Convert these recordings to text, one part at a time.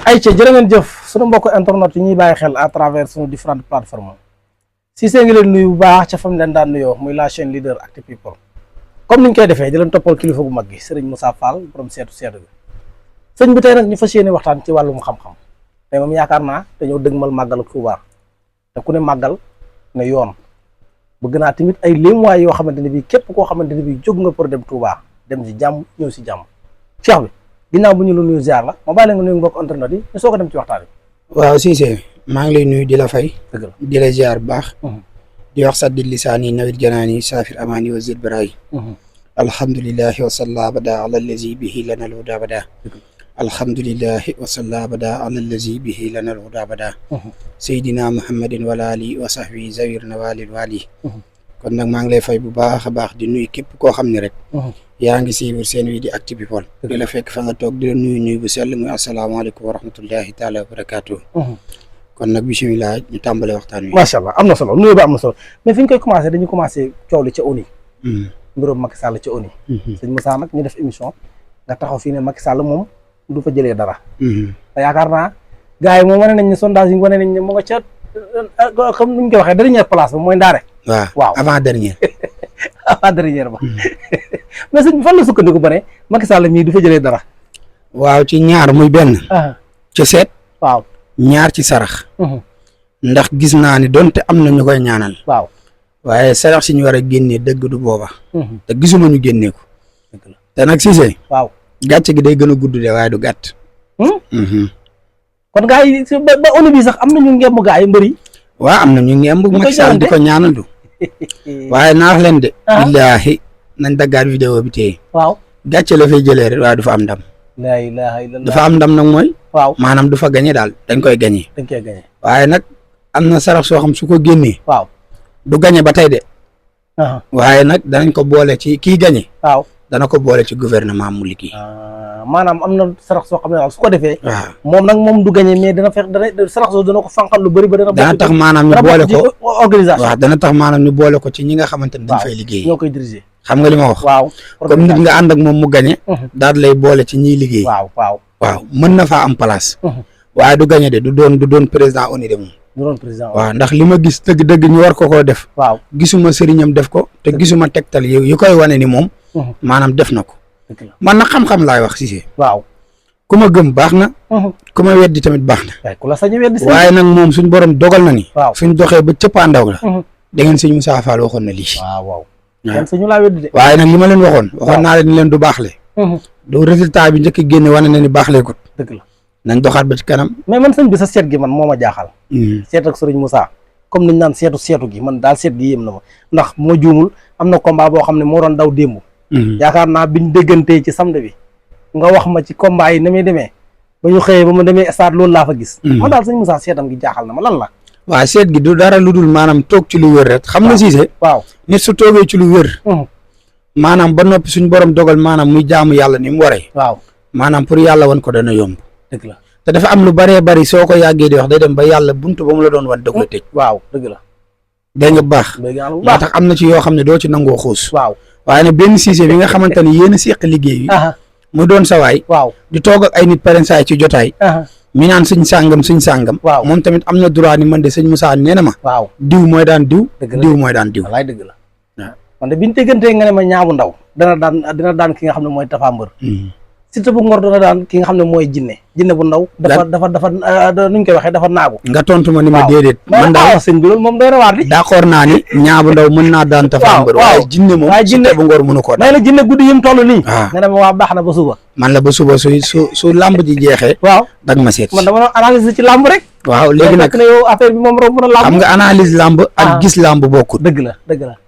ayca jërë ngeen jëf sunu mbokk internet yi ñuy bàyyi xel à travers sunu différentes plateformes Cissé ngi leen nuyu bu baax ca fam leen daan nuyoo muy la chaîne leader Actu People comme niñ koy defee di leen toppal kilifa gu mag gi Serigne Moussa Fall borom seetu bi sëñ bi tey nag ñu fas yéene waxtaan ci wàllum xam-xam tey moom yaakaar naa dañoo dëgmal màggal ak Tuubaa te ku ne màggal ne yoon bëgg naa tamit ay léemuwaay yoo xamante ne bii képp koo xamante ne bii jóg nga pour dem Tuubaa dem si jàmm ñëw si jàmm Cheikh bi ginnaaw bu ñu la nuyu ziar la ma bàyyi la nga nuyu mbokk internet yi ñu soog a dem ci waxtaan bi. waaw Cissé maa ngi lay nuyu di la fay. di la ziar bu baax. di wax saddi lisaani nawit janaani saafir amaani wa zid baraay. alhamdulilahi wa salla abada ala allazi bihi lana alhuda abada. alhamdulilahi wa salla abada ala allazi bihi lana alhuda abada. Seydina Muhammadin wala ali wa sahbi zawir nawalil wali. kon nag maa ngi lay fay bu baax a baax di nuyu képp koo xam ne rek. yaa ngi suivre seen wi di Actu People di la fekk fa nga toog di la nuyu bu sell muy asalaamaaleykum wa rahmatullahi taala wa barakaatu. kon nag bisimilah ñu tàmbale waxtaan wi. macha allah am na solo nuyu ba am na solo mais fi ñu koy commencé dañu commencé coow li ca ONU. mbirum Macky Sall ca ONU. sëñ Moussa nag ñu def émission nga taxaw fii ne Macky Sall moom du fa jëlee dara. te yaakaar naa gars yi moom wane nañ ne sondage yi wane nañ ne mu nga ca comme ni ñu koy waxee dernière place ba mooy ndaare. waaw avant dernière. avant dernière ba. mais sëñ bi fan la sukkandiku ba ne Macky Sall mii du fa jëlee dara. waaw ci ñaar muy benn. ci seet. waaw ñaar ci sarax. ndax gis naa ni donte am na ñu koy ñaanal. waaw waaye sarax si ñu war a génnee dëgg du booba. te gisuma ñu génnee ko. te nag Cissé. waaw gàcce gi day gën a gudd de waaye du gàtt. kon gars yi ba ONU bi sax am na ñu ngemb gars yi mbëri. waaw am na ñu ngemb Macky Sall di ko ñaanal du. waaye naax leen de. billaahi nañ daggaat vidéo bi tey. waaw gàcce la fay jëlee rek waaye du fa am ndam. la ilaha illallah dafa am ndam nag mooy. waaw maanaam du fa gañe daal dañ koy gañe. dañ koy gañe waaye nag am na sarax soo xam su ko génnee. waaw du gañe ba tey de. waaye nag danañ ko boole ci kii gañe. waaw dana ko boole ci gouvernement mu liggéey. maanaam am na sarax soo xam ne daal su ko defee. waaw moom nag moom du gañe mais dana fex dana sarax soo dana ko fanqal lu bëri ba dana tax maanaam ñu boole ko organisation. waaw dana tax maanaam ñu boole ko ci ñi nga xamante ne dañ fay liggéey. ñoo koy diriger. xam nga li ma wax. waaw comme nit nga ànd ak moom mu gañe. daal lay boole ci ñiy liggéey. waaw mën na faa am place. waaye du gañe de du doon président ONU de moom. du doon président waaw ndax li ma gis dëgg-dëgg ñu war ko koo def. waaw gisuma sëriñam def ko te gisuma tegtal yu koy wane ni moom. maanaam def na ko. man nag xam-xam laay wax Cissé. waaw ku ma gëm baax na. ku ma weddi tamit baax na. ku la sañ a weddi waaye nag moom suñ borom dogal na ni. waaw suñ doxee ba cëppaandaw la. da ngeen sëñ Moussa Fall waxoon na lii. waaw kenn sañu laa weddi de. waaye nag li ma leen waxoon. waxoon naa leen ni leen du baaxle. du résultat bi njëkk génne wane na ni baaxlee ko. dëgg la nañ doxaat ba ci kanam. mais man sëñ bi sa seet gi man moo ma jaaxal. seet ak sëriñ Moussa comme niñ naan seetu gi man daal seet gi yéem na ma ndax moo juumul am na combat boo xam ne moo doon daw démb. yaakaar naa biñ déggantee ci samedi bi nga wax ma ci combat yi ni muy demee ba ñu xëyee ba ma demee stade loolu laa fa gis. man daal sëñ Moussa seetam gi jaaxal na ma lan la. waaw seet gi du dara lu dul maanaam toog ci lu wér rek. xam nga Cissé. waaw nit su toogee ci lu wér. maanaam ba noppi suñ borom dogal maanaam muy jaamu yàlla ni mu waree. waaw maanaam pour yàlla wan ko dana yomb. dëgg la te dafa am lu bëree bëri soo ko yàggee di wax day dem ba yàlla buntu ba mu la doon wan da koy tëj. waaw dëgg la. dégg nga bu baax. moo tax am na ci yoo xam ne doo ci nangoo xuus. waaw waaye nag benn Cissé bi nga xamante ni yéen a seq liggéey bi. mu doon sawaay. waaw di toog ak ay nit parensaay ci jotaay. mi naan suñ sàngam. waaw moom tamit am na droit ni man de sëñ Moussa nee na ma. waaw diw mooy daan diw. diw mooy daan diw. wallaay dëgg la. waaw man de biñ déggantee nga ne ma ñaabu ndaw dina daan ki nga xam ne mooy Tapha Mbeur. Siteu bu Ngor dina daan ki nga xam ne mooy jinne bu ndaw. dafa nuñ koy waxee dafa naagu. nga tontu ma ni ma déedéet. man daal sëñ bi loolu moom doy na waar di. d'accord naa ni ñaabu ndaw mën naa daan Tapha Mbeur. waaye jinne moom Siteu bu Ngor mënu ko daan. may la jinne guddi yim toll nii. nga ne ma waa baax na ba suba. man la ba suba su lamb ji jeexee. waaw dag ma seet. man dama doon analyse ci lamb rek. waaw léegi nag yow affaire bi moom romb na lamb. xam nga analyse lamb ak gis lamb bokkut. dëgg la.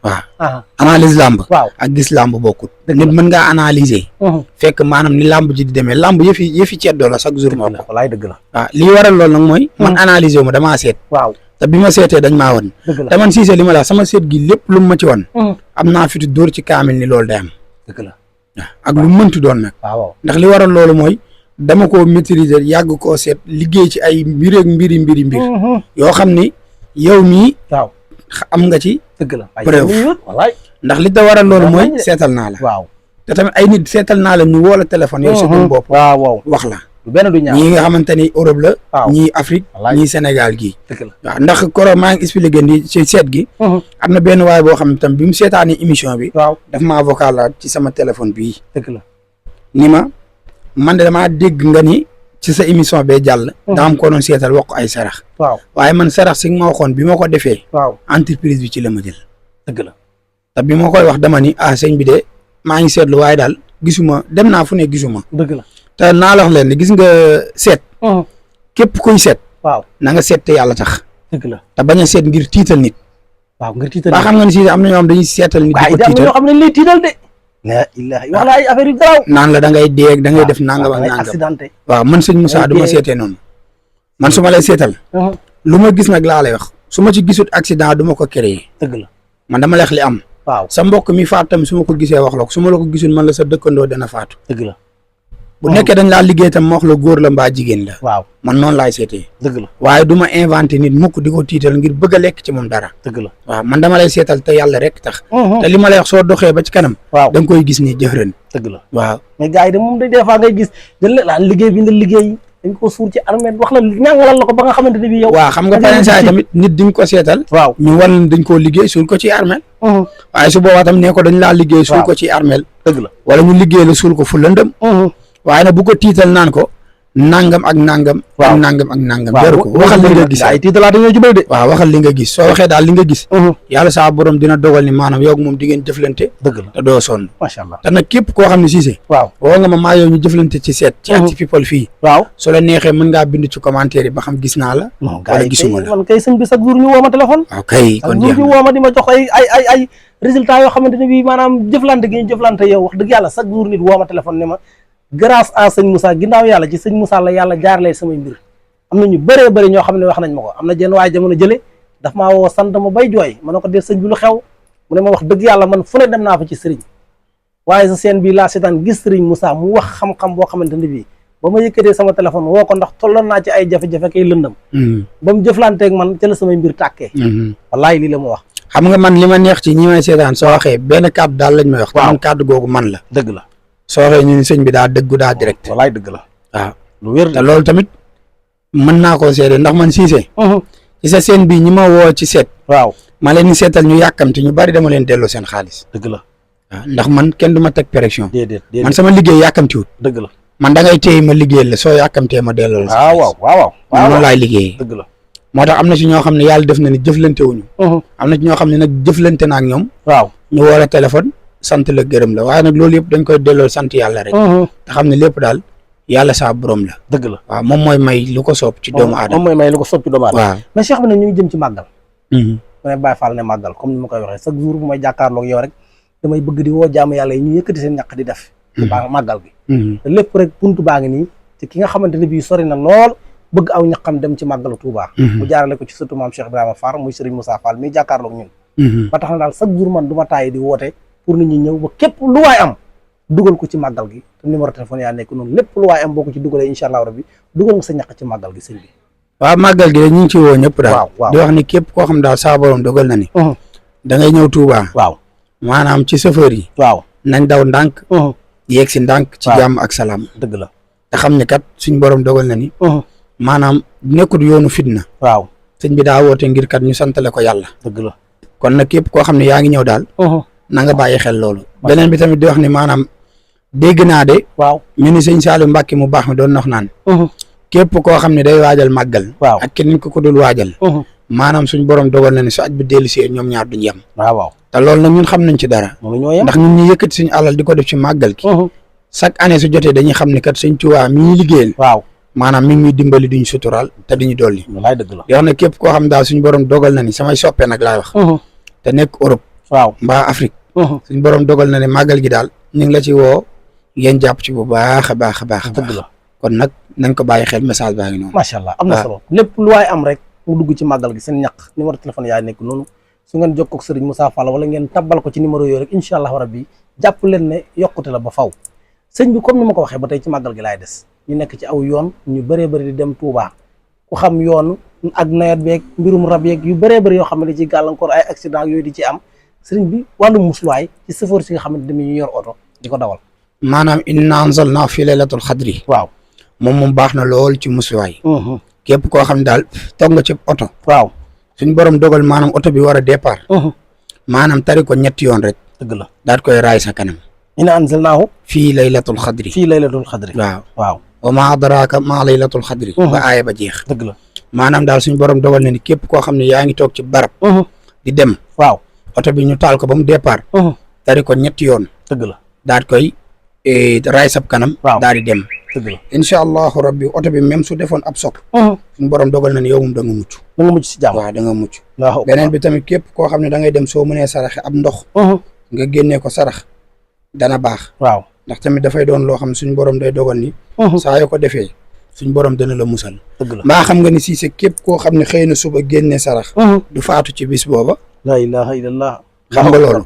waaw analyse lamb. waaw ak gis lamb bokkut. nit mën ngaa analyser. fekk maanaam ni lamb ji di demee lamb yëfi ceddoo la chaque jour. moo ko wallaay dëgg la. waaw lii waral loolu nag mooy. man analyser wu ma damaa seet. waaw te bi ma seetee dañ maa wan. te man Cissé li ma la sama seet gi lépp lu mu ma ci wan. am naa fi dóor ci kaamil ni loolu day am. dëgg la ak lu mu mënti doon nag. waaw ndax li waral loolu mooy. dama koo maîtriser yàgg koo seet liggéey ci ay mbir yoo xam ni yow mii waaw am nga ci dëgg la preuve wallaay ndax li da waral loolu mooy seetal naa la waaw te tamit ay nit seetal naa la ñu woo la téléphone yow sa bopp waaw wax la benn du ñaar ñii nga xamante ni Europe la. waaw ñii Afrique. wallaay ñii Sénégal gii. dëgg la waaw ndax koro maa ngi expliqué ni ci seet gi. am na benn waay boo xam ne tam bi mu seetaani émission bi. waaw daf maa vocal la ci sama téléphone bii. dëgg la ni ma man de damaa dégg nga ni ci sa émission bee jàll. daa am ko doon seetal wax ko ay sarax. waaw waaye man sarax si nga ma waxoon bi ma ko defee. waaw entreprise bi ci la ma jël. dëgg la te bi ma koy wax dama ni sëñ bi de maa ngi seetlu waaye daal gisuma dem naa fu ne gisuma. dëgg la te naa la wax leen gis nga seet. képp kuy seet. waaw na nga seet te yàlla tax. dëgg la te bañ a seet ngir tiital nit. waaw ngir tiital ba xam nga ni si am na ñoo xam dañuy seetal nit. di ko am na tiital ñoo xam ne lay tiital de. la ilaha wax la ay affaire yu garaaw. naan la da ngay dee da ngay def nangam ak nangam. accidenté. waaw man sëñ Moussa du ma seetee noonu. man su ma lay seetal. lu ma gis nag laa lay wax. su ma ci gisut accident du ma ko créer. dëgg la man dama leex li am. waaw sa mbokk mi faatu tamit su ma ko gisee wax la ko su ma la ko gisul man la sa dëkkandoo dana faatu. dëgg la bu nekkee dañ laa liggéey tam ma wax la góor la mbaa jigéen la. waaw man noonu laay seetee. dëgg la waaye du ma inventé nit mukk di ko tiital ngir bëgg a lekk ci moom dara. dëgg la waaw man dama lay seetal te yàlla rek tax. te li ma lay wax soo doxee ba ci kanam. waaw da nga koy gis ni jëfërën. dëgg la waaw mais gars yi de moom des fois ngay gis dañ la liggéey bi nga liggéey dañ ko suur ci armée wax la ñàngalal la ko ba nga xamante ne bii yow. waaw xam nga beneen saa yi tamit nit di nga ko seetal. waaw ñu war dañ koo liggéey suul ko ci armeel. waaye su boobaa tam nee ko dañ laa liggéey. suul ko ci armeel. dëgg la wala ñu liggéey la suul ko fu lëndëm. waaye nag bu ko tiital naan ko nangam ak nangam. waaw ak nangam ak nangam. jaru ko waxal li nga gis. ay tiitalaat dañoo jubal de. waaw waxal li nga gis soo waxee daal li nga gis. yàlla saa borom dina dogal ni maanaam yow ak moom di ngeen jëflante. dëgg la te doo sonn. macha allah te nag képp koo xam ne Cissé. waaw woo nga ma maa yow ñu jëflante ci seet. ci Actu People fii. waaw su la neexee mën ngaa bind ci commentaire yi ba xam gis naa la. non wala gisuma la man kay sëñ bi chaque jour ñu woo ma téléphone. waaw kay kon jeex chaque jour ñu woo ma di ma jox ay résultats yoo xamante ne bii maanaam jëflante gi ñu jëflante yow wax dëgg yàlla chaque jour nit woo ma téléphone ne ma grâce à sëñ Moussa ginnaaw yàlla ci sëñ Moussa la yàlla jaarlee samay mbir am na ñu bëree bëri ñoo xam ne wax nañ ma ko am na jenn waaye jamono jële daf maa woo sant ma bay jooy ma ne ko dee sëñ bi lu xew mu ne ma wax dëgg yàlla man fu ne dem naa fa ci sëriñ waaye sa seen bii laa seetaan gis sëriñ Moussa mu wax xam-xam boo xamante ne bii ba ma yëkkatee sama téléphone woo ko ndax tolloon naa ci ay jafe-jafe kay lëndam ba mu jëflanteeg man ca la samay mbir tàkkee wallaahi lii la ma wax xam nga man li ma neex ci ñi may seetaan soo waxee benn kàddu daal lañ may wax. waaw man kàddu googu man la. dëgg la soo waxee ñu ni sëñ bi daa dëggu daa direct. wallaay dëgg la waaw lu wér te loolu tamit mën naa koo seede ndax man Cissé. ci sa seen bii ñi ma woo ci seet. waaw ma leen di seetal ñu yàkkamti ñu bari dama leen delloo seen xaalis. dëgg la waaw ndax man kenn du ma teg pression. déedéet man sama liggéey yàkkamtiwut. dëgg la man da ngay téye ma liggéeyal la soo yàkkamtee ma delloo la. waaw waaw waaw noonu laay liggéeyee. dëgg la moo tax am na ci ñoo xam ne yàlla def na ni jëflante wuñu. am na ci ñoo xam ne nag jëflante na ak ñoom. waaw ñu woo la téléphone sant la gërëm la waaye nag loolu yëpp dañ koy delloo sant yàlla rek. te xam ne lépp daal yàlla saa borom la. dëgg la waaw moom mooy may lu ko soob ci doomu aadama. moom mooy may lu ko soob ci doomu aadama. waaw mais Cheikh bi nag ñu ngi jëm ci màggal. mu ne Baye Fall ne màggal comme ni ma koy waxee chaque jour bu may jàkkaarloog yow rek damay bëgg di woo jaamu yàlla yi ñu yëkkati seen ñaq di def. ci màggal gi. te lépp rek buntu baa ngi nii te ki nga xamante ne bii sori na lool bëgg aw ñaqam dem ci màggalu Touba. mu jaarale ko ci sëtu maam Cheikh Ibrahima Fall muy Serigne Moussa Fall mi jàkkaarloog ñun. ba tax na daal chaque jour man du ma tàyyi di woote pour nit ñi ñëw ba képp lu waay am dugal ko ci màggal gi te numéro téléphone yaa nekk noonu lépp lu waay am boo ko ci dugalee incha allah rabbi dugal nga sa ñaq ci màggal gi sëñ bi. waaw màggal gi ñu ngi ci woo ñëpp daal. waaw di wax ni képp koo xam daal saa borom dogal na ni. da ngay ñëw Touba. waaw maanaam ci chauffeur yi. waaw nañ daw ndànk. yéeg si ndànk. ci jàmm ak salaam. dëgg la te xam ne kat suñ borom dogal na ni. maanaam nekkul yoonu fitna. waaw sëñ bi daa woote ngir kat ñu santale ko yàlla. dëgg la kon nag képp koo xam ne yaa ngi ñëw daal. na nga bàyyi xel loolu. beneen bi tamit di wax ni maanaam dégg naa de. waaw ñu ni sëñ Saliou Mbacke mu baax mi doon wax naan. képp koo xam ne day waajal màggal. waaw ak keneen ko dul waajal. maanaam suñ borom dogal na ni su aj bi dellu si ñoom ñaar duñ yem. waaw te loolu nag ñun xam nañ ci dara. ndax ñun ñu yëkkati suñu alal di ko def ci màggal gi. chaque année su jotee dañuy xam ne kat sëñ Tuubaa mi ñuy liggéeyal. waaw maanaam mi ngi ñuy dimbali duñ suturaal te duñu dolli. wallaay dëgg la yoo xam ne képp koo xam daal suñu borom dogal na ni samay soppe nag laay wax. te nekk Europe. waaw mbaa Afrique. suñu borom dogal na ne màggal gi daal ñu ngi la ci woo ngeen jàpp ci bu baax a baax a baax. dëgg la kon nag nañ ko bàyyi xel message baa ngi noonu. macha allah am na solo lépp lu waay am rek mu dugg ci màggal gi seen ñaq numéro téléphone yaa nekk noonu su ngeen jokkoo ak Serigne Moussa Fall wala ngeen tabbal ko ci numéro yooyu rek incha allah rabbi jàpp leen ne yokkute la ba faw sëñ bi comme ni ma ko waxee ba tey ci màggal gi laay des ñu nekk ci aw yoon ñu bëree bëri di dem Touba ku xam yoon ak nawet beeg mbirum rab yeeg yu bëree bëri yoo xam ne da ciy gàllankoor ay accident yooyu di ci am sëriñ bi wàllu musluwaay ci sëfoor si nga xamante ne ñu yor oto di ko dawal. maanaam inna anzalnaahu fi laylatul xadri. waaw moom baax na lool ci musluwaay. képp koo xam ne daal toog nga ci oto. waaw suñ borom dogal maanaam oto bi war a départ. maanaam tari ko ñetti yoon rek. dëgg la daal koy raay sa kanam. inna anzalnaahu fii laylatul xadri. fii laylatul xadri. waaw wa maa adraaka maa laylatul xadri. ba aaya ba jeex. dëgg la maanaam daal suñ borom dogal na ni képp koo xam ne yaa ngi toog ci barab. di dem. waaw oto bi ñu taal ko ba mu départ. tari ko ñetti yoon. dëgg la daal koy raay sab kanam. daal di dem. dëgg la incha allahu rabbi oto bi même su defoon ab soog. suñu borom dogal na ni yow moom da nga mucc. da nga mucc si jàmm. waaw da nga mucc. beneen bi tamit képp koo xam ne da ngay dem soo mënee saraxe ab ndox. nga génnee ko sarax dana baax. waaw ndax tamit dafay doon loo xam suñu borom day dogal ni. saa yoo ko defee suñu borom dana la musal. dëgg la mbaa xam nga ni Cissé képp koo xam ne xëy na suba génnee sarax. du faatu ci bis booba. la ilaha illallah. xam nga loolu.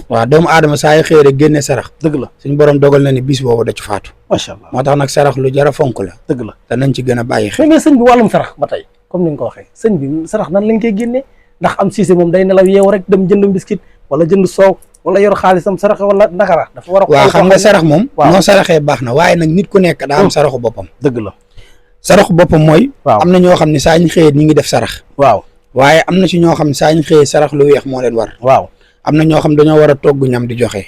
waaw doomu aadama saa yu xëy rek génne sarax. dëgg la suñu borom dogal na ni bis boobu da ci faatu. macha allah moo tax nag sarax lu jar a fonk la. dëgg la te nañ ci gën a bàyyi xel. mais sëñ bi wàllum sarax ba tey comme ni nga ko waxee sëñ bi sarax nan lañ koy génnee ndax am Cissé moom day nelaw yeewu rek dem jënd biscuit wala jënd soow wala yor xaalisam sarax wala ndakara dafa war a. waaw xam nga sarax moom. noo saraxee baax na waaye nag nit ku nekk daa am saraxu boppam. dëgg la saraxu boppam mooy. am na ñoo xam ne saa ñu xëyee ñu ngi def sarax. waaw waaye am na ci ñoo xam ne saa ñu xëyee sarax lu weex moo leen war. waaw am na ñoo xam dañoo war a togg ñam di joxe.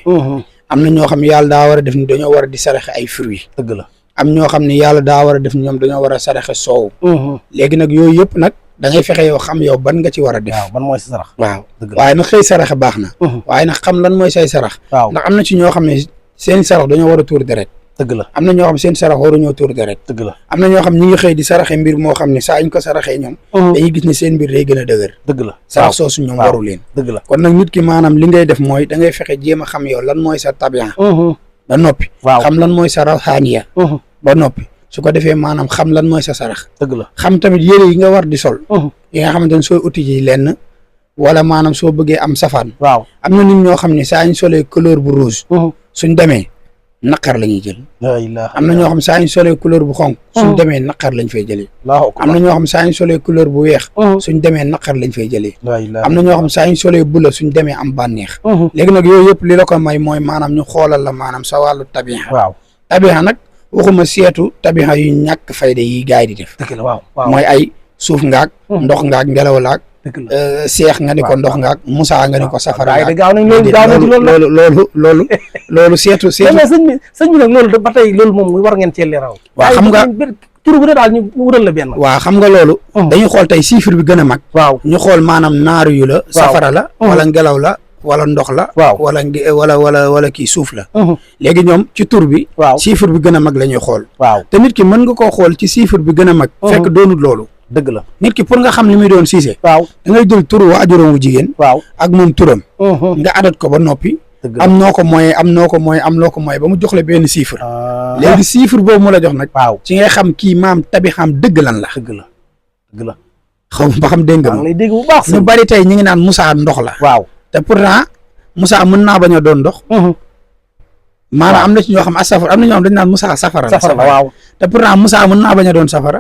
am na ñoo xam ne yàlla daa war a def ni dañoo war a di saraxe ay fruits. dëgg la am ñoo xam ne yàlla daa war a def ni ñoom dañoo war a saraxe soow. léegi nag yooyu yëpp nag da ngay fexe yow xam yow ban nga ci war a def. waaw ban mooy sa sarax. waaw dëgg la waaye nag xëy saraxe baax na. waaye nag xam lan mooy say sarax. waaw ndax am na ci ñoo xam ne seen sarax dañoo war a tuur deret. dëgg la am na ñoo xam seen sarax waruñoo tuur deret. dëgg la am na ñoo xam ñi ngi xëy di saraxe mbir moo xam ne saa ñu ko saraxee ñoom. dañuy gis ne seen mbir day gën a dëgër. dëgg la sarax soosu ñoom waru leen. dëgg la kon nag nit ki maanaam li ngay def mooy da ngay fexe jéem a xam yow lan mooy sa tabian. ba noppi. waaw xam lan mooy sa rawxaaniya. ba noppi su ko defee maanaam xam lan mooy sa sarax. dëgg la xam tamit yére yi nga war di sol. yi nga xamante ne sooy uti ji lenn wala maanaam soo bëggee am safaan. waaw am na nit ñoo xam ne saa ñu solee couleur bu rouge. suñ demee naqar la ñuy jël. am na ñoo xam saa ñu solee couleur bu xonk. suñ demee naqar lañ fay jëlee. am na ñoo xam saa ñu solee couleur bu weex. suñ demee naqar lañ fay jëlee. am na ñoo xam saa ñu solee bula suñ demee am bànneex. léegi nag yooyu yëpp li la ko may mooy maanaam ñu xoolal la maanaam sa wàllu tabiha. waaw tabiha nag waxuma seetu tabiha yu ñàkk fayda yi gaay di def. dëgg la waaw mooy ay suuf ngaak ndox ngaak ngelaw laak seex nga ni ko ndox ngaak Moussa nga ni ko safara ngaak gaaw nañ loolu seetu mais sëñ bi nag loolu ba tey loolu moom war ngeen cee leeral. waaw xam nga tur bu ne daal ñu wutal la benn. waaw xam nga loolu dañuy xool tey chiffre bi gën a mag. waaw ñu xool maanaam naaru yu la safara la wala ngelaw la wala ndox la wala kii suuf la léegi ñoom ci tur bi chiffre bi gën a mag la ñuy xool te nit ki mën nga koo xool ci chiffre bi gën a mag fekk doonut loolu dëgg la nit ki pour nga xam li muy doon Cissé da ngay jël turu waajuram wu jigéen ak moom turam nga adat ko ba noppi am noo ko mooy ba mu jox la benn chiffre léegi chiffre boobu mu la jox nag ci ngay xam kii maam tabi xam dëgg lan la dëgg la xaw ba xam dégg nga ma lay dégg bu baax ñu bari tey ñi ngi naan Moussa ndox la te pourtant Moussa mën naa bañ a doon ndox maanaam am na ci ñoo xam safara am na ñoo xam dañ naan Moussa safara la te pourtant Moussa mën naa bañ a doon safara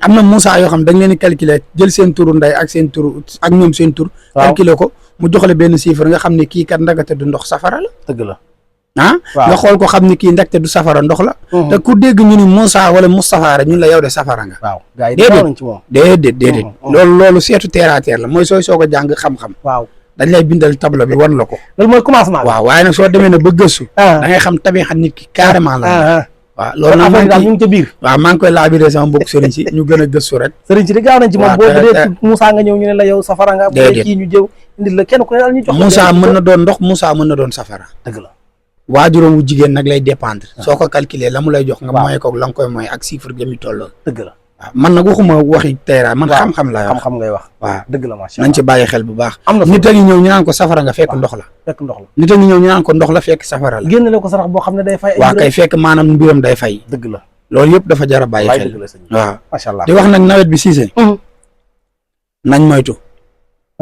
am na Moussa yoo xam dañ leen di calculer jël seen turu ndey ak seen turu ak ñoom seen tur calculer ko mu joxale benn chiffre nga xam ne kii kat ndagate du ndox safara la dëgg la nga xool ko xam ne kii ndagate du safara ndox la te ku dégg ñu ni Moussa wala Moustapha rek ñun la yow de safara nga déedéet loolu seetu terre à terre la mooy sooy soog a jàng xam-xam dañ lay bindal tableau bi wan la ko loolu mooy commencement waaw waaye nag soo demee ne ba gëstu da ngay xam tabixa nit ki carrément la waaw loolu nag daal ñu ngi ca biir waaw maa ngi koy laabiré sama mbokk sëriñ si ñu gën a gëstu rek sëriñ si di gaaw nañ ci moom boo dee Moussa nga ñëw ñu ne la yow safara nga bu dee kii ñu jëw indil la kenn ku ne daal ñu jox Moussa mën na doon ndox Moussa mën na doon safara dëgg la waajuram wu jigéen nag lay dépendre soo ko calculer la mu lay jox nga mooy ko la nga koy mooy ak chiffre jëmi tolloo dëgg la waaw man nag waxuma waxi teera man xam-xam laa wax xam-xam ngay wax waaw dëgg la macha nañ ci bàyyi xel bu baax am na nit a ngi ñëw ñu naan ko safara nga fekk ndox la nit a ngi ñëw ñu naan ko ndox la fekk safara la génne ko sarax boo xam ne day fay waaw kay fekk maanaam mbiram day fay dëgg la loolu yëpp dafa jar a bàyyi xel waaw macha allah di wax nag nawet bi Cissé nañ moytu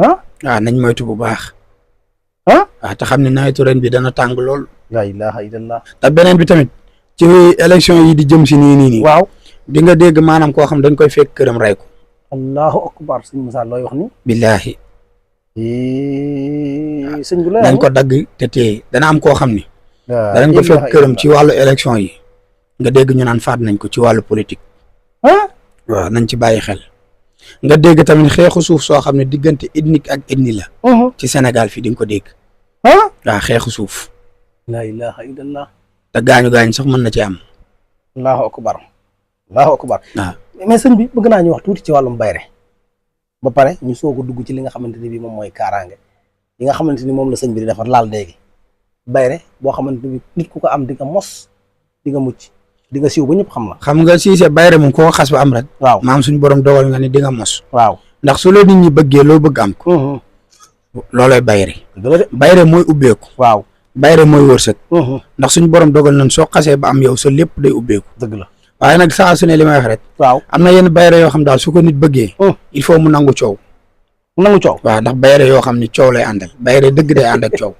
waaw nañ moytu bu baax waaw te xam ne nawetu ren bi dana tàng lool la ilaha illallah te beneen bi tamit ci élection yi di jëm si nii waaw di nga dégg maanaam koo xam dañ koy fekk këram rey ko allahu akbar sëñ Moussa looy wax ni billaahi sëñ bi dañ ko dagg te téye dana am koo xam ni danañ ko fekk këram ci wàllu élection yi nga dégg ñu naan faat nañ ko ci wàllu politique. ah waaw nañ ci bàyyi xel. nga dégg tamit xeexu suuf soo xam ne diggante ethnique ak ethnie la. ci Sénégal fii di nga ko dégg. ah waaw xeexu suuf. la ilaha illallah. te gaañu sax mën na ci am. allahu akbar allahu akbar. waaw mais sëñ bi bëgg naa ñu wax tuuti ci wàllum bayre ba pare ñu soog a dugg ci li nga xamante ni bii moom mooy kaaraange li nga xamante ni moom la sëñ bi di defar laal léegi bayre boo xamante ni nit ku ko am di nga mos di nga mucc di nga siiw ba ñëpp xam la. xam nga Cissé bayre moom koo xas ba am rek. waaw maam suñu borom dogal nga ni di nga mos. waaw ndax su la nit ñi bëggee loo bëgg am ko. loolooy bayre. bayre mooy ubbeeku. waaw bayre mooy wërsëg. ndax suñu borom dogal nañ soo xasee ba am yow sa lépp day ubbeeku. dëgg la waaye nag saa su ne li may wax rek. waaw am na yenn bayre yoo xam daal su ko nit bëggee. il faut mu nangu coow. mu nangu coow. waaw ndax bayre yoo xam ni coow lay àndal bayre dëgg day ànd ak coow.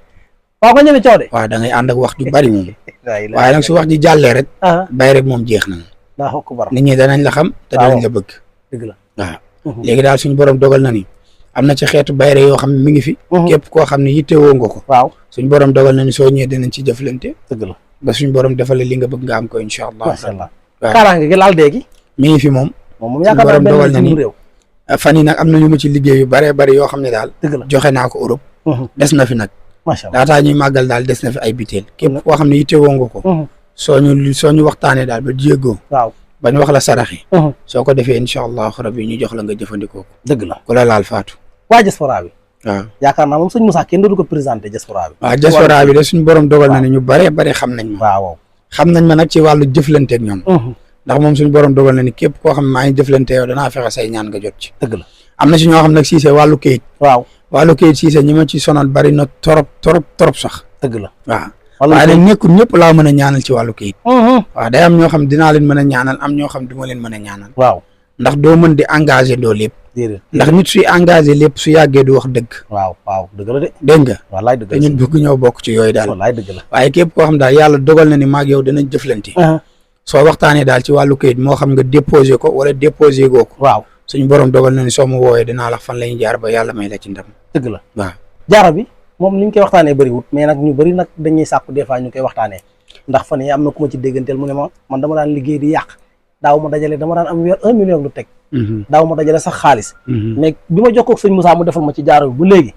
waaw nga ñeme coow de. waaw da ngay ànd ak wax ju bari moom. waaye nag su wax ji jàllee rek. bayre moom jeex na. daa ko bar nit ñi danañ la xam. te danañ la bëgg. dëgg la waaw. léegi daal suñu borom dogal na ni am na ci xeetu bayre yoo xam ne mi ngi fi. képp koo xam ne yittewoo nga ko. waaw suñu borom dogal na ni soo ñëwee dinañ ci jëflante. dëgg la ba suñu borom defal li nga bëgg nga am ko incha allah. macha allah waaw kaaraange gi laal déegi. mi ngi fi moom. moom yaakaar naa dogal na benn ni réew. fan yi nag am na ñu mu ci liggéey yu baree bari yoo xam ne daal. dëgg la joxe naa ko Europe. des na fi nag. macha allah laataa ñuy màggal daal des na fi ay biteel. képp koo xam ne yittewoo nga ko. soo ñu waxtaanee daal ba jéegoo. waaw ba ñu wax la saraxi. soo ko defee incha allah rabbi ñu jox la nga jëfandikoo ko. dëgg la ku la laal faatu. waa diaspora bi. waaw yaakaar naa moom sëñ Moussa kenn dootu ko présenté diaspora bi. waaw diaspora bi de suñu borom dogal na ne ñu baree bari xam nañ ma. waaw xam nañ ma nag ci wàllu jëflanteeg ñoom. ndax moom suñu borom dogal na ni képp koo xam ne maa ngi jëflante yow danaa fexe say ñaan nga jot ci. dëgg la am na si ñoo xam nag Cissé wàllu kayit. waaw wàllu kayit Cissé ñi ma ci sonal bari na trop sax. dëgg la waaw. waaye nag nekkul ñëpp laa mën a ñaanal ci wàllu kayit. waaw day am ñoo xam dinaa leen mën a ñaanal am ñoo xam du ma leen mën a ñaanal. waaw ndax doo mën di engagé doo lépp. déedéet ndax nit suy engagé lépp su yàggee du wax dëgg. waaw dëgg la de. dégg nga. wallaay dëgg la te ñun bëgg ñoo bokk ci yooyu daal. wallaay dëgg la waaye képp koo xam daal yàlla dogal na ni maag yow danañ jëflante. soo waxtaanee daal ci wàllu kayit moo xam nga déposé ko wala déposé goo ko. waaw suñu borom dogal na ni soo ma woowee dinaa la fan la ñuy jaar ba yàlla may la ci ndam. dëgg la waaw. jaaro bi moom li ñu koy waxtaanee bëriwut mais nag ñu bëri nag dañuy sàkku des fois ñu koy waxtaanee ndax fan yi am na ku ma ci dégganteel mu ne ma man dama daan liggéey di yàq daaw ma dajale dama daan am weer 1 million lu teg. daaw ma dajale sax xaalis. mais bi ma jokkoo ak sëñ Moussa mu defal ma ci jaaro bi bu léegi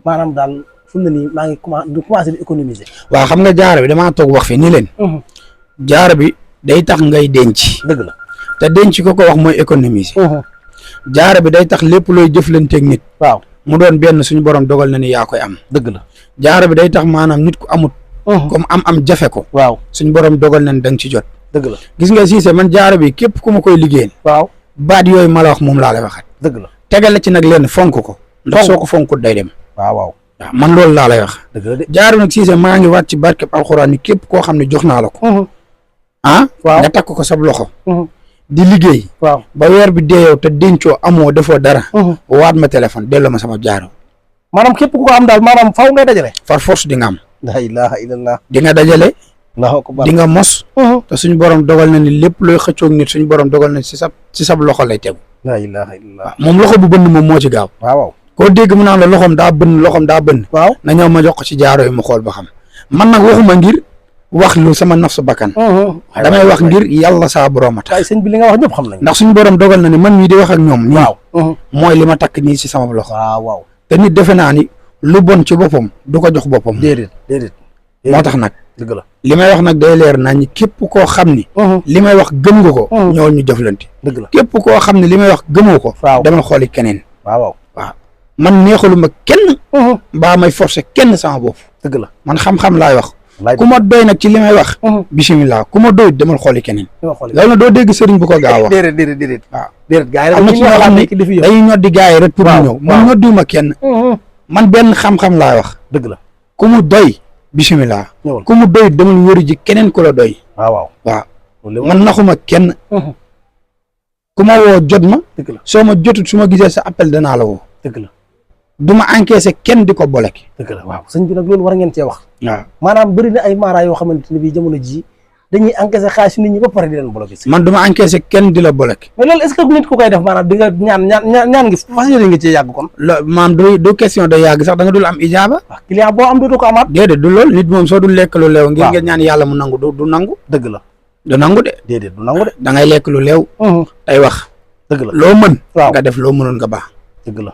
maanaam daal fu mu ne nii maa ngi commencé di économiser. waaw xam nga jaaro bi damaa toog wax fi ni leen. jaaro bi day tax ngay denc. dëgg la te denc ko wax mooy économiser. jaaro bi day tax lépp looy jëflanteeg nit. waaw mu doon benn suñu borom dogal na ni yaa koy am. dëgg la jaaro bi day tax maanaam nit ku amut. comme am jafe ko. waaw suñu borom dogal na ni da nga ci jot. dëgg la gis nga Cissé man jaaro bi képp ku ma koy liggéeyal. waaw baat yooyu ma la wax moom laa lay waxat. dëgg la tegal la ci nag leen fonk ko. ndax soo ko fonkut day dem. waaw man loolu laa lay wax. dëgg la de jaaro nag Cissé maa ngi waat ci barkeb alxuraan ni képp koo xam ne jox naa la ko. waaw nga takk ko sab loxo. di liggéey. waaw ba weer bi dee yow te dencoo amoo defoo dara. waat ma téléphone delloo ma sama jaaro. maanaam képp ku ko am daal maanaam faw ngay dajale. far force di nga am. la ilaha illallah. di nga dajale. allahu akbar di nga mos. te suñu borom dogal na ni lépp looy xëccoog nit suñu borom dogal na ci sab loxo lay tegu. la ilaha illallah. moom loxo bu bënn moom moo ci gaaw. waaw koo dégg mu naan la loxoom daa bënn. waaw na ñëw ma jox ko ci jaaro yi mu xool ba xam. man nag waxuma ngir wax lu sama naf sa bakkan. damay wax ngir yàlla saa borom a tax. waaye sëñ bi li nga wax ñëpp xam nañ. ndax suñu borom dogal na ni man mii di wax ak ñoom. waaw mooy li ma takk nii ci sama loxo. waaw te nit defe naa ni lu bon ci boppam du ko jox boppam. déedéet moo tax nag. dëgg la li may wax nag day leer nañ képp koo xam ni. li may wax gëm nga ko. ñëwal ñu jëflante. dëgg la képp koo xam ne li may wax gëmoo ko. waaw demal xooli keneen. waaw man neexaluma kenn. mbaa may forcer kenn sama bopp. dëgg la man xam-xam laay wax. ku ma doy nag ci li may wax. bisimilah ku ma doy demal xooli keneen. loolu nag doo dégg sëriñ bu ko gaaw wax. déedéet waaw déedéet gars yi am na ci ñoo xam ne dañuy ñoddi gars yi rek pour ñu ñëw. man ñoddiwuma kenn. man benn xam-xam laay wax. dëgg la ku mu doy bisimilah. ku mu doy demal wëri ji keneen ku la doy. waaw man naxuma kenn. ku ma woo jot ma. dëgg la soo ma jotut su ma gisee sa appel danaa la woo. dëgg la du ma encaissé kenn di ko boleke. dëgg la waaw sëñ bi nag loolu war ngeen cee wax. waaw maanaam bëri na ay maara yoo xamante ne bii jamono jii dañuy encaissé xaalis nit ñi ba pare di leen bloqué. man du ma encaissé kenn di la boleke. mais loolu est-ce que nit ku koy def maanaam di nga ñaan ngi fas yéene nga cee yàgg kon. maam du question de yàgg sax da nga dul am ijaaba. waaw client boo am dootu ko amaat. déedéet du loolu nit moom soo dul lekk lu leew ngir nga ñaan yàlla mu nangu du nangu. dëgg la du nangu de. déedéet du nangu de. da ngay lekk lu leew. tey wax. dëgg la loo mën. waaw nga def loo mënoon nga baax. dëgg la.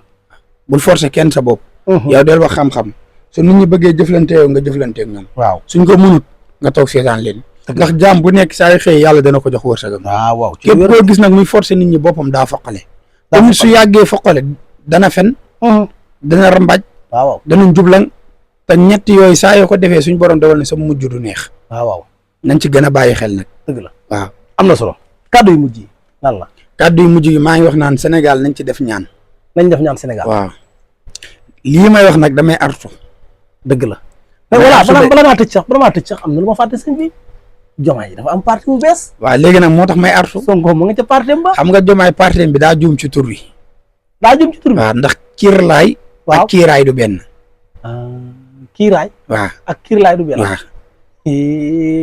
bul forcer kenn sa bopp. yow del wax xam-xam su nit ñi bëggee jëflante yow nga jëflante ak ñoom. waaw suñ ko mënut nga toog seetaan leen. ndax jaam bu nekk saa yu xëy yàlla dana ko jox wërsëgam. waaw képp koo gis nag muy forcer nit ñi boppam daa foqale. tamit su yàggee foqale dana fen. dana rambaj. waaw dana njublan te ñett yooyu saa yoo ko defee suñ borom dogal ne sa mujj du neex. waaw nañ ci gën a bàyyi xel nag. dëgg la waaw am na solo. kàddu yu mujj yi lan la. kàddu yu mujj yi maa ngi wax naan Sénégal nañ ci def ñaan. nañ def ñaan Sénégal. waaw lii may wax nag damay artu. dëgg la. mais voilà bala maa tëj sax am na lu ma fàtte sëñ bi. Jomaay dafa am parti bu bees. waaw léegi nag moo tax may artu. Sonko mu nga ca parti ba. xam nga Jomaay parti bi daa juum ci tur wi. daa juum ci tur bi. waaw ndax kiirlaay. waaw ak kiiraay du benn. kiiraay. waaw ak kiirlaay du benn. waaw.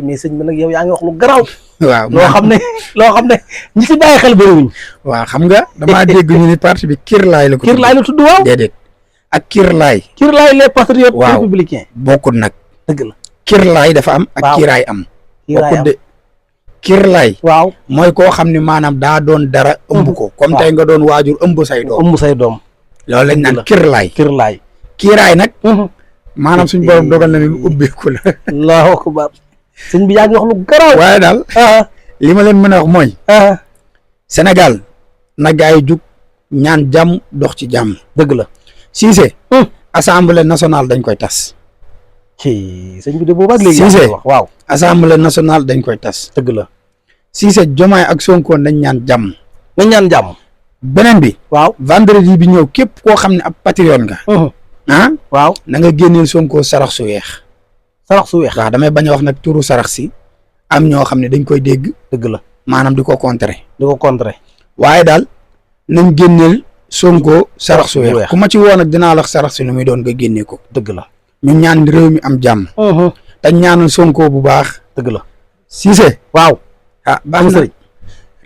mais sëñ bi nag yow yaa ngi wax lu garaaw. waaw loo xam ne ñi ci bàyyi xel bëriwuñ. waaw xam nga damaa dégg ñu ni parti bi kiirlaay la ko. kiirlaay la tudd waaw. déedéet ak kiirlaay. kiirlaay les patriotes. waaw républicains. bokkut nag. dëgg la. kiirlaay dafa am. ak waaw kiiraay am. kiiraay am de kiirlaay. waaw mooy koo xam ne maanaam daa doon dara. ëmb ko comme tey nga doon waajur ëmb say doom. ëmb say doom. loolu lañ naan kiirlaay. kiirlaay. kiiraay nag. maanaam suñ borom dogal na ne lu ubbeeku la. allahu akbar. sëñ bi yaa ngi wax lu garaaw. waaye daal. li ma leen mën a wax mooy. Sénégal na gaa yi jug ñaan jàmm dox ci jàmm. dëgg la. Cissé. assemblée nationale dañ koy tas. sëñ bi de boobu ak léegi. Cissé wax waaw. assemblée nationale dañ koy tas. dëgg la. Cissé Diomaye ak Sonko nañ ñaan jàmm. nañ ñaan jàmm. beneen bi. waaw vendredi bi ñëw képp koo xam ne ab patriote nga. waaw na nga génneel Sonko sarax su weex. sarax su weex. waaw damay bañ a wax nag turu sarax si am ñoo xam ne dañ koy dégg. dëgg la. maanaam di ko contrer. waaye daal nañ génneel Sonko sarax su weex ku ma ci woo nag dinaa la wax sarax si lu muy doon nga génnee ko. dëgg la. ñu ñaan réew mi am jàmm. te ñaanal Sonko bu baax. dëgg la. Cissé. waaw. baax na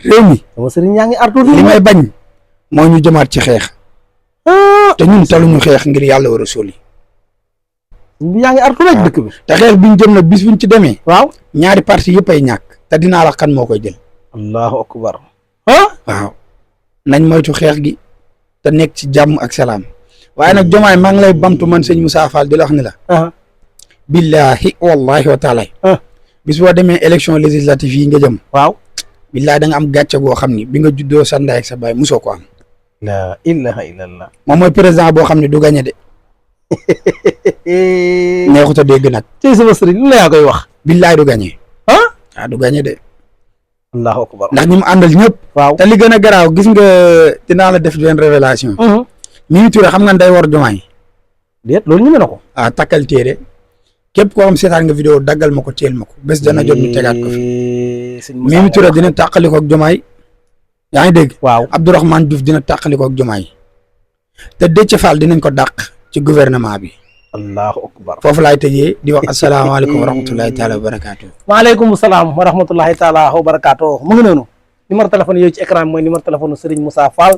réew mi. sama sëriñ yaa ngi artu li may bañ moo ñu jëmaat ci xeex. te ñun taluñu xeex ngir yàlla war a soli. yaa ngi artu rek dëkk bi. te xeex biñ jëm nag bis buñ ci demee. waaw ñaari parti yëpp ay ñàkk. te dinaa wax kan moo koy jël. allahu akbar. waaw nañ moytu xeex gi te nekk ci jàmm ak salaam. waaye nag Diomaye maa ngi lay bamtu man sëñ Moussa Fall di la wax ni la. billahi wallahi wa taala. bis boo demee élection législative yi nga jëm. waaw. billahi da nga am gàcce goo xam ni bi nga juddoo sa ndaay ak sa baay musoo ko am. la ilaha illallah. moom mooy président boo xam ne du gagné de. neexut a dégg nag. tey sama sëriñ lu la yaa koy wax. billahi du gagné. du gagné de. allahu akbar. ndax ñi mu àndal ñëpp. waaw te li gën a garaaw gis nga dinaa la def benn révélation. Mimi Touré xam nga day war Diomaye. déet loolu ñu mën na ko. takkal téere képp koo xam seetaan nga vidéo daggal ma ko teel ma ko bés dana jot ñu tegaat ko fi. Mimi Touré dina tàqaliko ak Diomaye. yaa ngi dégg. waaw Abdourahmane Diouf dina tàqaliko ak Diomaye. te Déthié Fall dinañ ko dàq ci gouvernement bi. allahu akbar. foofu laay tëjee di wax asalaamaaleykum wa rahmatulahi taala wa barakaatu. waaleykum salaam wa rahmatulahi taala wa barakaatu. mu ngi noonu numéro téléphone yooyu ci écran bi mooy numéro téléphone Serigne Moussa Fall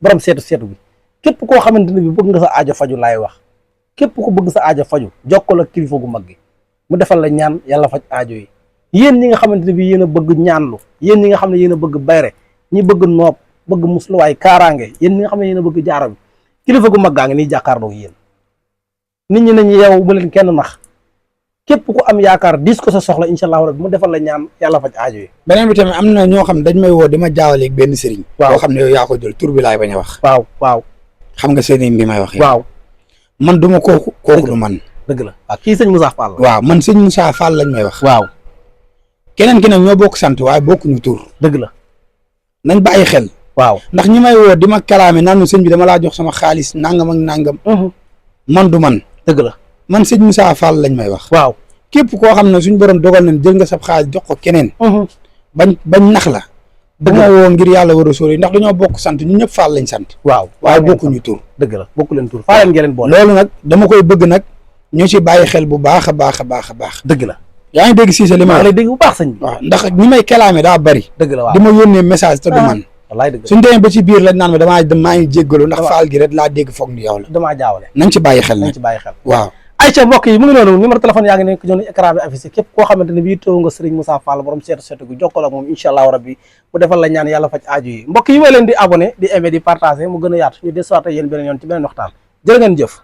borom seetu bi képp koo xamante ne bi bëgg nga sa aajo faju laay wax képp ko bëgg sa aajo faju jokkoo ak kilifa gu mag gi mu defal la ñaan yàlla faj aajo yi yéen ñi nga xamante ne bi yéen a bëgg ñaanlu yéen ñi nga xam ne yéen a bëgg bayre ñi bëgg noob bëgg musluwaay kaaraange yéen ñi nga xam ne yéen a bëgg jaaro bi kilifa gu mag gaa ngi nii jàkkaarloo yéen nit ñi nañu yow bu leen kenn nax képp ku am yaakaar dis ko sa soxla incha allah rabbi mu defal la ñaan yàlla faj aajo yi. beneen bi tamit am na ñoo xam dañ may woo di ma jaawaleeg benn sëriñ. waaw boo xam ne yow yaa ko jël tur bi laay bañ a wax. waaw xam nga sëriñ bi may wax. waaw man du ma kooku du man. dëgg la waaw kii sëñ Moussa Fall la. waaw man sëñ Moussa Fall lañ may wax. waaw keneen ki nag ñoo bokk sant waaye bokkuñu tur. dëgg la. nañ bàyyi xel. waaw ndax ñi may woo di ma kalaame naan sëñ bi dama laa jox sama xaalis nangam ak nangam. man du man. dëgg la. man sëñ Moussa Fall lañ may wax. waaw képp koo xam ne suñ borom dogal nañ jël nga sab xaalis jox ko keneen. bañ nax la. dëgg la woo ngir yàlla war a sóor yi ndax dañoo bokk sant ñu ñëpp Fall lañ sant. waaw waaye bokkuñu tur. dëgg la bokku leen tur Fall ngeen leen boole. loolu nag dama koy bëgg nag ñu ci bàyyi xel bu baax a baax a baax a baax. dëgg la. yaa ngi dégg Cissé li ma lay dégg bu baax sëñ bi. waaw ndax ñi may kalaame daa bari. dëgg la waaw di ma yónnee message te du man. wallaay dëgg la suñ demee ba ci biir lañ naan ma maa ngi jéggalu ndax Fall gi rek laa dégg foog ni yow la. damaa jaawale. nañ ci bàyyi xel nañ nag ci bàyyi xel. waaw ayca mbokk yi mu ngi noonu numéro téléphone yaa ngi nekk ñoonu écran bi affiché képp koo xamante ne bii teew nga Serigne Moussa Fall borom seetu gu jokkoo ak moom incha allahu rabbi mu defal la ñaan yàlla faj aaju yi mbokk yi way leen di abonné di aimé di partagé mu gën a yaatu ñu desuwaat yéen beneen yoon ci beneen waxtaan jërë ngeen jëf